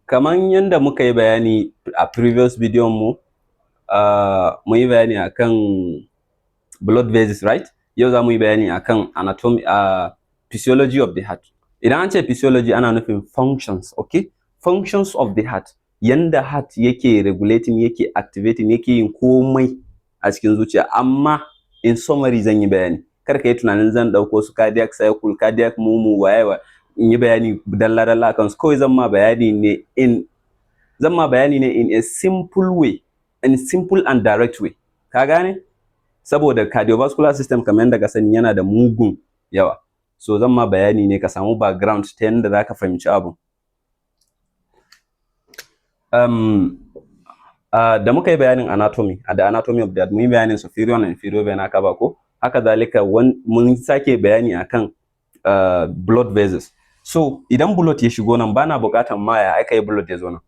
Kaman yanda muka yi bayani a previous video mu, mun yi bayani akan blood vessels, right? Yau za mu yi bayani akan anatomy, physiology of the heart. Idan an ce physiology, ana nufin functions, okay? Functions of the heart, yanda heart yake regulating, yake activating, yake yin komai a cikin zuciya. Amma in summary zan yi bayani. Kar ka yi tunanin zan ɗauko su cardiac cycle, cardiac murmur, waye waye, in yi bayani dalla-dalla akan su. Kawai zan ma bayani ne in a simple way, in simple and direct way. Ka gane? Saboda cardiovascular system, kamar yadda ka sani, yana da mugun yawa. So zan ma bayani ne ka samu background ta yadda za ka fahimci abun. Da muka yi bayanin anatomy, the anatomy of the heart, mun yi bayanin superior and inferior vena cava ko? Haka zalika mun sake bayani akan blood vessels. So idan blood ya shigo nan, bana buƙatan ma ya aka yi blood ya zo nan.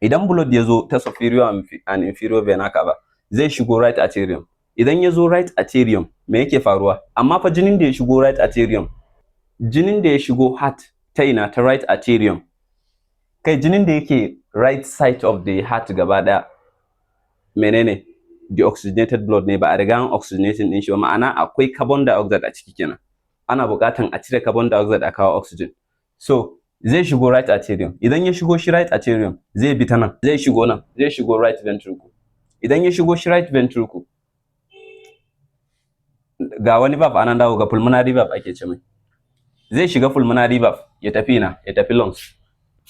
Idan blood ya zo ta superior and inferior vena cava, zai shigo right atrium. Idan ya zo right atrium, me yake faruwa? Amma fa jinin da ya shigo right atrium, jinin da ya shigo heart ta ina? Ta right atrium. Kai, jinin da yake right side of the heart gaba ɗaya menene? Deoxygenated blood ne, ba a riga an oxygenating ɗin shi ba, ma'ana akwai carbon dioxide a ciki kenan. Ana buƙatan a cire carbon dioxide a kawo oxygen. So zai shigo right atrium. Idan ya shigo shi right atrium, zai bi ta nan, zai shigo nan, zai shigo right ventricle. Idan ya shigo shi right ventricle, ga wani valve anan, dawo ga pulmonary valve ake ce mai. Zai shiga pulmonary valve ya tafi ina? Ya tafi lungs.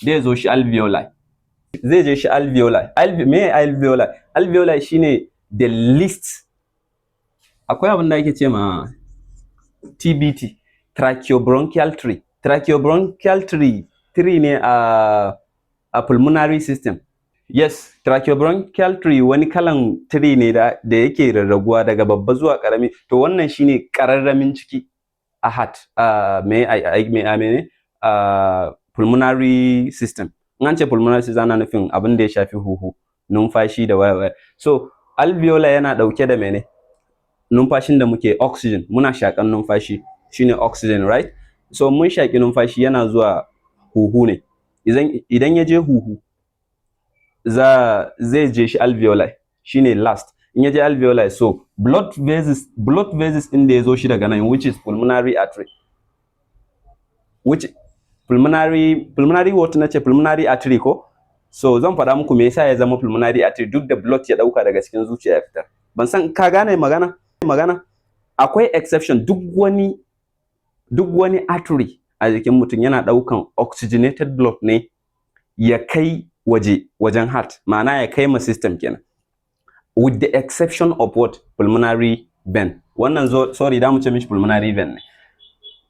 Zai zo shi alveoli. Zai je shi alveoli. Me alveoli? Alveoli shine the least. Akwai abin da ake ce ma TBT, tracheobronchial tree. Tracheobronchial tree, tree ne a pulmonary system. Yes, tracheobronchial tree wani kalan tree ne da yake rarraguwa daga babba zuwa karami. To wannan shine kararramin ciki a heart, me a me a mene a pulmonary system. In an ce pulmonary system, ana nufin abin da ya shafi huhu, numfashi da waye waye. So alveolar yana dauke da mene? Numfashin da muke, oxygen. Muna shakan numfashi, shine oxygen, right? So mun shaki numfashi, yana zuwa huhu ne. Idan ya je huhu, zai je shi alveoli, shine last. In ya je alveoli, so blood vessels din da ya zo shi daga nan, which is pulmonary artery, which pulmonary, what nace, pulmonary artery ko? So zan faɗa muku me yasa ya zama pulmonary artery duk da blood ya ɗauka daga cikin zuciya ya fitar. Ban san ka gane magana. Akwai exception: duk wani artery a jikin mutum yana ɗaukan oxygenated blood ne ya kai waje, wajen heart, ma'ana ya kai ma system kenan, with the exception of what? Pulmonary vein. Wannan zo, sorry, da mu ce mishi pulmonary vein ne.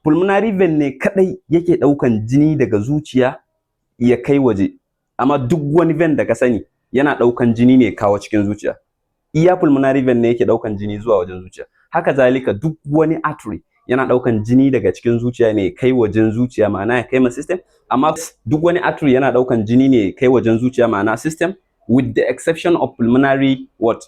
Pulmonary vein ne kadai yake ɗaukan jini daga zuciya ya kai waje, amma duk wani vein da ka sani yana ɗaukan jini ne kawo cikin zuciya. Iya pulmonary vein ne yake ɗaukan jini zuwa wajen zuciya. Haka zalika duk wani artery yana ɗaukan jini daga cikin zuciya ne kai wajen zuciya, ma'ana ya kai ma system. Amma duk wani artery yana ɗaukan jini ne kai wajen zuciya, ma'ana system, with the exception of pulmonary what?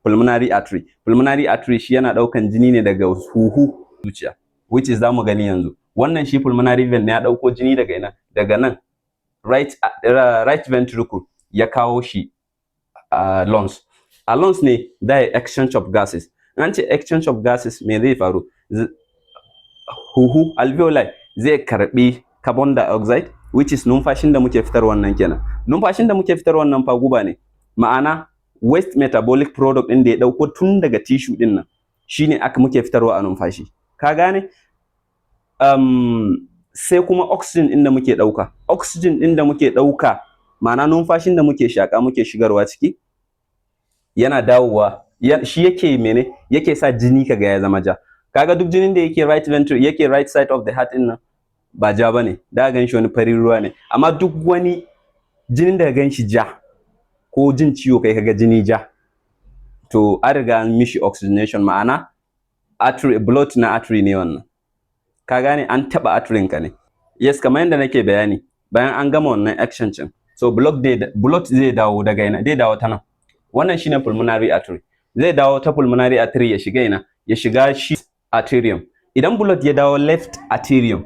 Pulmonary artery. Pulmonary artery shi yana ɗaukan jini ne daga huhu zuciya, which is zamu gani yanzu. Wannan shi pulmonary vein ne, ya ɗauko jini daga ina? Daga nan right ventricle ya kawo shi lungs. A lungs ne da exchange of gases. An ce exchange of gases, me zai faru? Huhu, alveoli zai karbi carbon dioxide, which is numfashin da muke fitar wannan kenan. Numfashin da muke fitar wannan fa guba ne, ma'ana waste metabolic product din da ya dauko tun daga tissue din nan, shine aka muke fitarwa a numfashi. Ka gane? Sai kuma oxygen din da muke dauka, oxygen din da muke dauka, ma'ana numfashin da muke shaka muke shigarwa ciki, yana dawowa shi yake mene? Yake sa jini kaga ya zama ja. Kaga duk jinin da yake right ventricle, yake right side of the heart din nan, ba ja bane, da gan shi wani farin ruwa ne. Amma duk wani jinin da gan shi ja, ko jin ciwo kai kaga jini ja, to an riga an mishi oxygenation, ma'ana artery blood na artery ne wannan. Ka gane? An taba artery ka ne. Yes, kamar yadda nake bayani, bayan an gama wannan action din, so blood zai dawo daga ina? Zai dawo ta nan. Wannan shine pulmonary artery. Zai dawo ta pulmonary artery ya shiga ina? Ya shiga shi atrium. Idan blood ya dawo left atrium,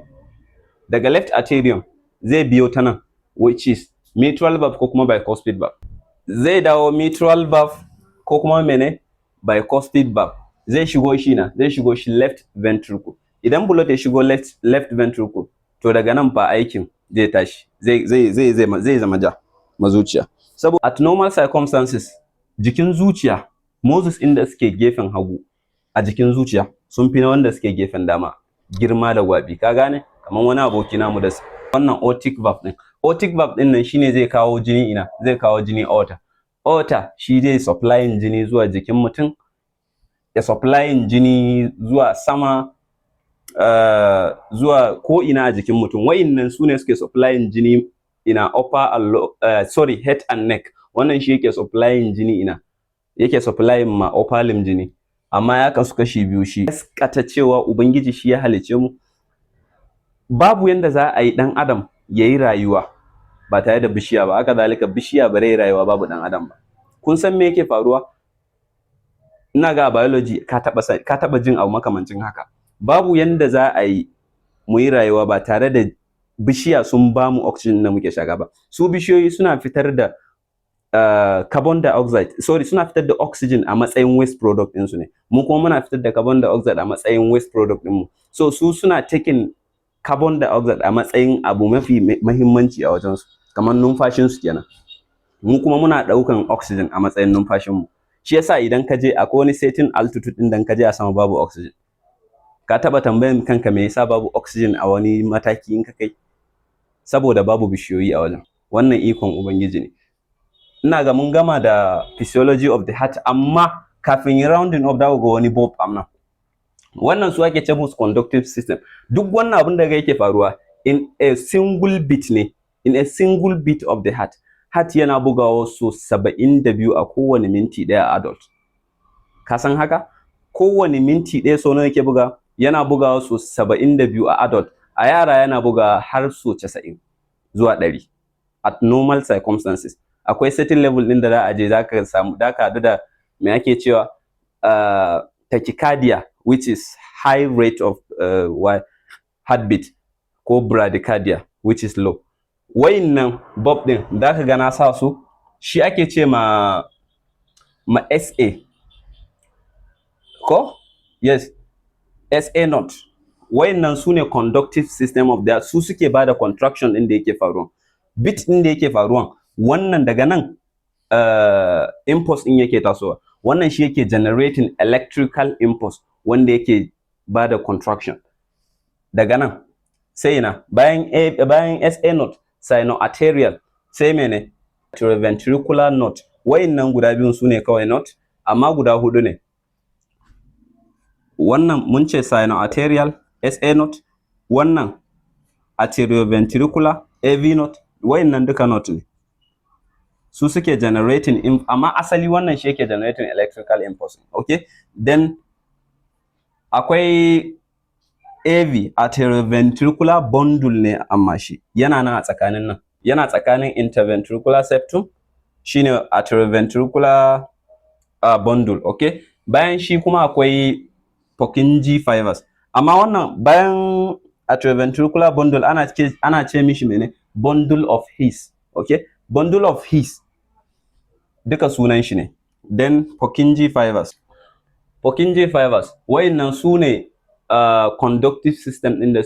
daga left atrium zai biyo ta nan, which is Mitral valve ko kuma bicuspid valve. Zai dawo mitral valve ko kuma mene? Bicuspid valve. Zai shigo shi na, zai shigo shi left ventricle. Idan blood ya shigo left ventricle, to daga nan fa aikin zai tashi, zai zama ja ma zuciya. Saboda at normal circumstances, jikin zuciya, muscles inda suke gefen hagu a jikin zuciya sun fi na wanda suke gefen dama girma da gwabi. Ka gane? Kamar wani aboki namu da wannan aortic valve din. Aortic valve din nan shine zai kawo jini ina? Zai kawo jini aorta. Aorta shi zai supplying jini zuwa jikin mutum, ya supplying jini zuwa sama, zuwa ko ina a jikin mutum. Wa'innan su ne suke supplying jini ina? Upper and low, sorry, head and neck. Wannan shi yake supplying jini ina? Yake supplying ma upper limb jini. Amma ya kasu kashi biyu. Shi gaskata cewa Ubangiji shi ya halicce mu. Babu yanda za a yi dan adam ya yi rayuwa ba tare da bishiya ba, haka zalika bishiya ba zai rayuwa babu dan adam ba. Kun san me yake faruwa? Ina ga biology ka taba jin abu makamancin haka. Babu yanda za a yi mu yi rayuwa ba tare da bishiya sun ba mu oxygen da muke shaka ba. Su bishiyoyi suna fitar da carbon dioxide, sorry, suna fitar da oxygen a matsayin waste product ɗinsu ne. Mu kuma muna fitar da carbon dioxide a matsayin waste product ɗinmu. So su suna taking carbon dioxide a matsayin abu mafi mahimmanci a wajensu, kamar numfashinsu kenan. Mu kuma muna ɗaukan oxygen a matsayin numfashinmu. Shi yasa idan ka je, akwai wani certain altitude ɗin da ka je a sama babu oxygen. Ka taɓa tambayan kanka me yasa babu oxygen a wani mataki in ka kai? Saboda babu bishiyoyi a wajen. Wannan ikon Ubangiji ne. Ina ga mun gama da physiology of the heart, amma kafin yi rounding up, dawo ga wani bulb amna. Wannan su ake ce musu conductive system. Duk wannan abin da yake faruwa in a single beat ne, in a single beat of the heart. Heart yana bugawa so 72 a kowane minti ɗaya a adult. Ka san haka? Kowane minti ɗaya so nawa yake buga? Yana bugawa so 72 a adult. A yara yana bugawa har so 90 zuwa 100 at normal circumstances. Akwai certain level ɗin da za a je, za ka samu, da ka haɗu da me ake cewa tachycardia, which is high rate of heartbeat, ko bradycardia, which is low. Wayannan bulb ɗin da ka ga na sa su, shi ake ce ma SA ko? Yes, SA node. Wayannan su ne conductive system of the, su suke bada contraction ɗin da yake faruwa, beat ɗin da yake faruwa. Wannan daga nan impulse ɗin yake tasowa. Wannan shi yake generating electrical impulse wanda yake bada contraction. Daga nan sai ina? Bayan SA node, sinoatrial, sai mene? Ventricular node. Wayannan guda biyun su ne kawai node, amma guda hudu ne. Wannan mun ce sinoatrial, SA node, wannan atrioventricular, AV node. Wayannan duka node ne, su suke generating, amma asali wannan shi yake generating electrical impulse. Okay, then akwai AV, atrioventricular bundle ne, amma shi yana nan a tsakanin nan, yana tsakanin interventricular septum, shine atrioventricular bundle. Okay, bayan shi kuma akwai Purkinje fibers. Amma wannan bayan atrioventricular bundle ana ce mishi mene? Bundle of His. Okay, bundle of His duka sunan shi ne. Then Purkinje fibers. Purkinje fibers, wayannan su ne conductive system ɗin da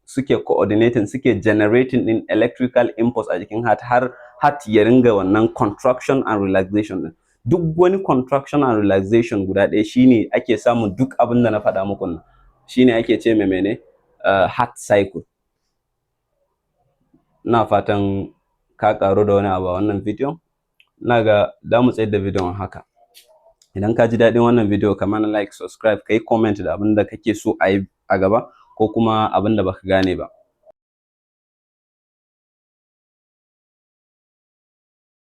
suke coordinating, suke generating din electrical impulse a jikin heart, har heart ya ringa wannan contraction and relaxation din. Duk wani contraction and relaxation guda ɗaya shine ake samun duk abin da na faɗa muku nan, shine ake ce mai mene? Heart cycle. Ina fatan ka ƙaru da wani abu a wannan bidiyon. Ina ga za mu tsayar da bidiyon haka. Idan ka ji daɗin wannan bidiyo, ka mana like, subscribe, ka yi comment da abin da kake so a yi a gaba ko kuma abin da baka gane ba.